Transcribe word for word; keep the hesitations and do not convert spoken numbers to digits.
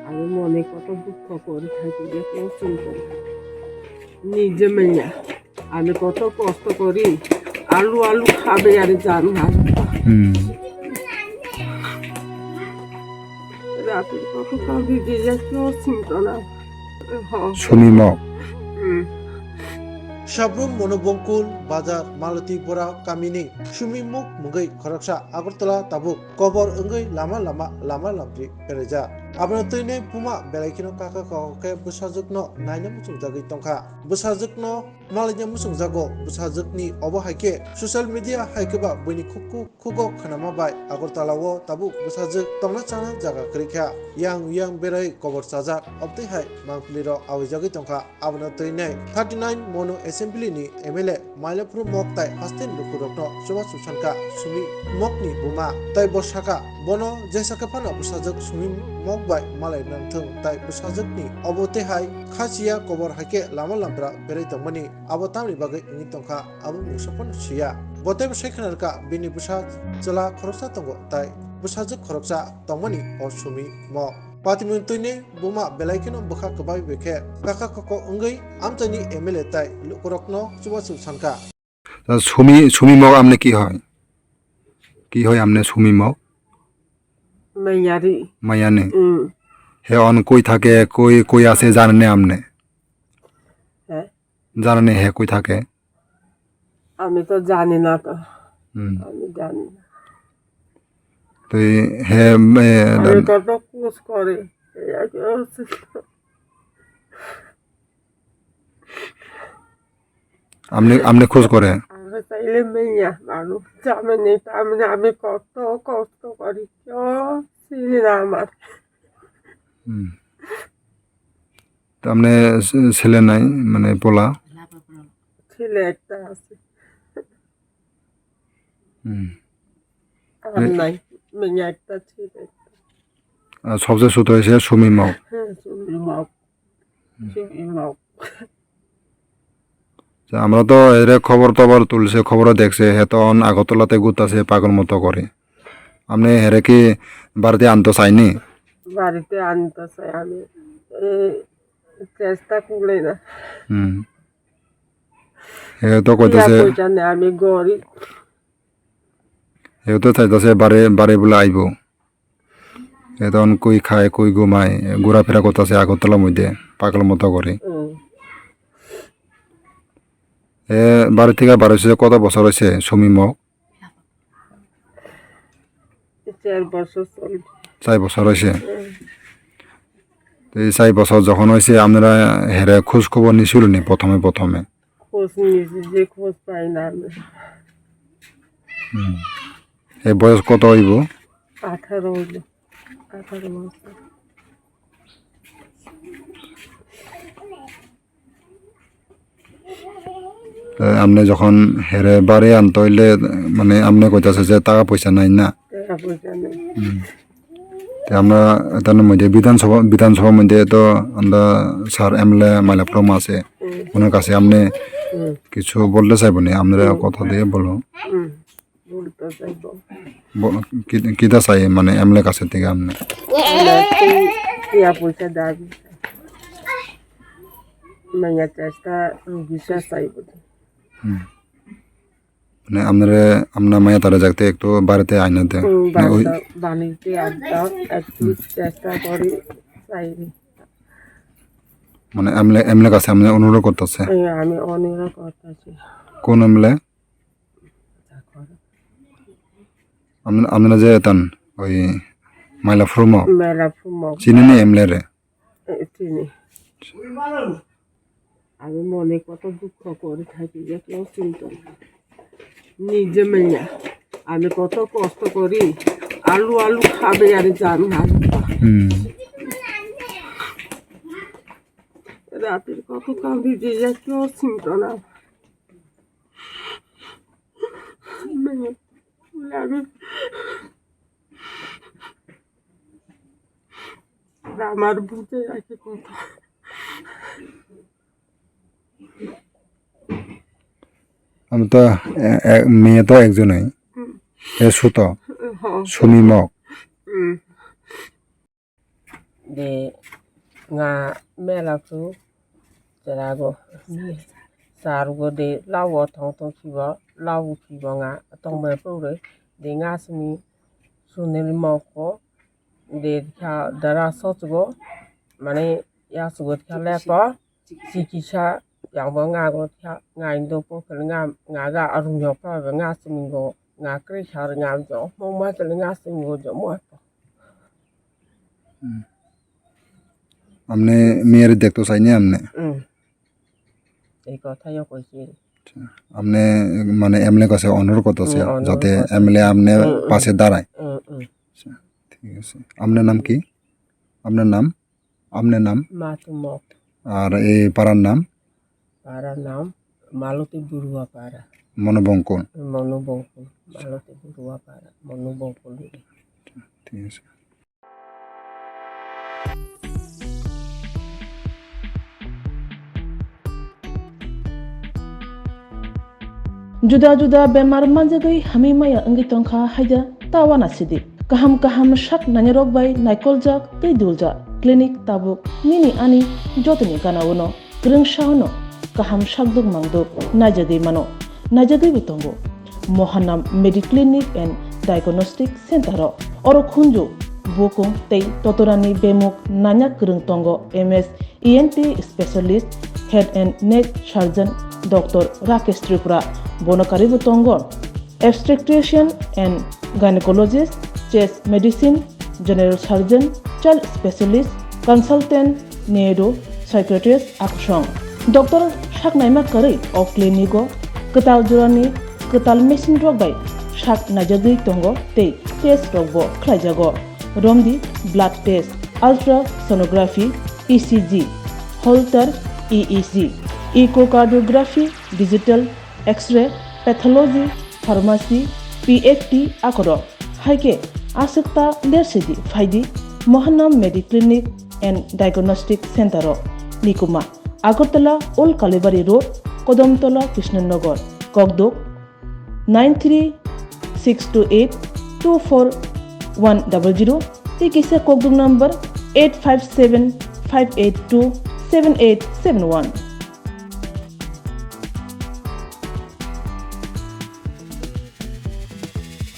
আমি মনে কত দুঃখ করে থাকি যে কেউ চিনতে না। নিজে মেয়ে, আমি কত কষ্ট করি, আলু আলু খাবে আর জান না। Hmm. রাতে কত কাঁদি যে কেউ চিনতে না। Hm. Sumimok. Hm. Sabrum Monobongkul bazar Malati Bora kamini Sumimok mungwi khoroksa Agartala tabuk kobor wngwi lama lama lama lamri berajak. Abono twinai buma belai kheno kaka kok khe bwsajwkno naina muchungjagwi tongkha. Bwsajwkno malaina muchungjago. Bwsajwkni obo hai khe social media hai khe ba buini khukhu khugo khnama bai Agartala o tabuk bwsajwk tongna chana jaga kwrwi kha. Yang yang berai kobor chajak, obtwi hai mangpili rok awijagwi tongkha. Abono twinai thirty nine Monu Assembly ni M L A Mailaphuru Mok tai haste lukurokno chubachu sankha Sumimok ni buma. Tai bo sakha, bono jesa khe phano bwsajwk Sumimok bai malai nangthung, tai bwsajwk ni obo tei hai khachiya kobor hai khe lama lamra berai tongmani, abo tamni bagwi wngwi tongkha, abo mungsa phano siya. Bo teibo sai khna rwkha, bini bwsa chwla khoroksa tongo, tai bwsajwk khoroksa tongmani o Sumimok. Patimung twini buma belai kheno bwkha kwbai bai khe kaka koko wngwi amchaini M L A tai lukurokno chubachu sankha. তা সুমি, সুমি মগ আমনে কি হয়? কি হয় আমনে সুমি মগ? মাইয়ারি। মাইয়ানে? উম। হে অন কই থাকে, কই, কই আছে জানেনে আমনে? হ্যাঁ। জানেনে হে কই থাকে? আমি তো জানি না তো। হুম। আমি জানি না। তো এই হে, এ, আমি কত খোঁজ করে। এই এক অসুস্থ। আমনে, আমনে খোঁজ করে? আমরা চাইলে মেয়া মানুষ, জানে নেই, তার মানে আমি কত কষ্ট করি, কেউ চিনি না আমার। হুম। তো আমনে ছে-, ছেলে নাই, মানে পোলা? ছেলে একটা আছে। হুম। আর এ- নাই, মেয়া একটা, ছেলে একটা। আর সবচেয়ে ছোট হয়েছে সুমি মগ। হ্যাঁ, সুমি মগ। আচ্ছা, আমরা তো এরে খবর টবর তুলছে, খবরও দেখছে, হে তো অন আগরতলাতে ঘুরতাছে পাগল মতো করে। আপনি হেরে কি বাড়িতে আনতে চাইনি? বাড়িতে আনতে চাই আমি, এই চেষ্টা করলে না। হুম। হে তো কইতাছে, পয়সা নেই, আমি গরিব। হে তো চাইতাছে বারে বারে বলে আইবো। এখন কই খায়, কই ঘুমায়, ঘোরাফেরা করতেছে আগরতলার মধ্যে, পাগল মতো করে। হুম। এ বাড়ি থেকে বার হয়েছে কত বছর হয়েছে, সুমি মগ? চার বছর চলছে। চার বছর হয়েছে? হুম। তো এই চার বছর যখন হয়েছে, আপনারা হেরে খোঁজ খবর নিছিল নি প্রথমে প্রথমে? খোঁজ নিয়েছি, যে খোঁজ পাই না আমি। হুম। এই বয়স কত হইব? আঠারো হইল, আঠারো বছর। এ, আপনি যখন হেরে বাড়ি আনতে হইলে, মানে, আপনি কইতাছে যে টাকা পয়সা নাই না? টাকা পয়সা নেই। হুম। তে আমরা এতার মধ্যে বিধানসভা, বিধানসভার মধ্যে তো আমরা স্যার এমএলএ মাইলাপুরম আছে, হুম। ওনার কাছে আপনি হুম। কিছু বলতে চাইবো নি? আপনারা হুম। কথা দিয়ে বলো। হুম, বলতে চাইবো। ব-, কি, কিতা চাই মানে এমএলএ কাছে থেকে আপনি? আমরা একটু টিয়া পয়সা দাবি। মাইয়া চাষটা রুগী চাষ চাইবো। হুম। মানে, আপনারা, আপনার মায়া তারা যাতে একটু বাড়িতে আইনা দেন। হুম, মানে, ওই বাড়িতে বানাইতে একদম একটু হুম। চেষ্টা করি, চাইনি। মানে, এমএলএ, এমএলএ কাছে আপনি অনুরোধ করতেছে? হ্যাঁ, আমি অনুরোধ করতেছি। কোন এমএলএ? আপনি, আপনারা যে এতান, ওই মাইলাফুরমো? মাইলাফুরমো। চিনেনি এমএলএ রে? এ, চিনি। আমি মনে কত দুঃখ করে থাকি যে কেউ চিনতো না। নিজে মেয়ে, আমি কত কষ্ট করি, আলু আলু খাবে আর জান না। হুম। রাতের কত কান্দি যে কেউ চিনতো না। মেয়ে, আমি আমার বুঝে রাখি কথা। আমি তো এ-, এ-, মেয়ে তো একজনই। হুম। এ সুতো। হ। সুমি মগ। হুম। De nga mela khu cherago. Sarugo de lawo thong thong khibo, lawo khibo nga tongmani pore. De nga simi sunil moko de kha dara sochugo, mane ya sugo kha lepo. Chikisa yangbo nga go kha nga indo po khel nga nga ga arung yo pa nga simingo nga kre khar nga jo mo ma khel nga simingo jo mo. Hmm. Amne mere dekto saini amne. Hmm. Ei kotha yo koisi. Amne mane M L A kose onur koto se, hmm, onur jate koto. M L A amne, hmm, hmm, pase darai. Hmm, hmm. Acha, thik ase. Amne nam ki? Amne nam? Matumok. Ar ei parar nam? Parar nam Maloti Burua para. Monu Bongkol. Monu Bongkol. Maloti Burua para. Monu Bongkol. Thik ase. Juda juda bemar manjagwi hamwi maya wngwi tongkha haida ta uanasidi. Kaham kaham sak nainarok bai naikoljak tei duljak clinic tabuk nini ani jotoni gana-o no. Kwrwngsa-o no kaham sakduk mangduk naijagwi mano, naijagwibo tongo. Mohanam Mediclinic and Diagnostic Center-o oro khunju bukung tei totorani bemuk nanya kwrwng tongo M S E N T specialist, head and neck surgeon Doctor Rakesh Tripura, bono karwibo tongo obstetrician and gynecologist, chest medicine, general surgeon, child specialist, consultant, neuro psychiatrist akusong. Doctor saknaima kwrwi o clinic-o kwtal jorani kwtal machine rok bai sak naijagwi tongo tei test rokbo khlaijago. Romdi blood test, ultrasonography, E C G, Holter E E G, echocardiography, digital X-ray, pathology, pharmacy, P F T akorok. Hai khe aswk ta lersidi phaidi Mohanam Mediclinic and Diagnostic Center-o. Nikuma, Agartala Old Kalibari Road, Kodamtola, Krishnanagar, Kokduk, nine three six two eight two four one double zero, tei kisa kokduk number eight five seven five eight two seven eight seven one.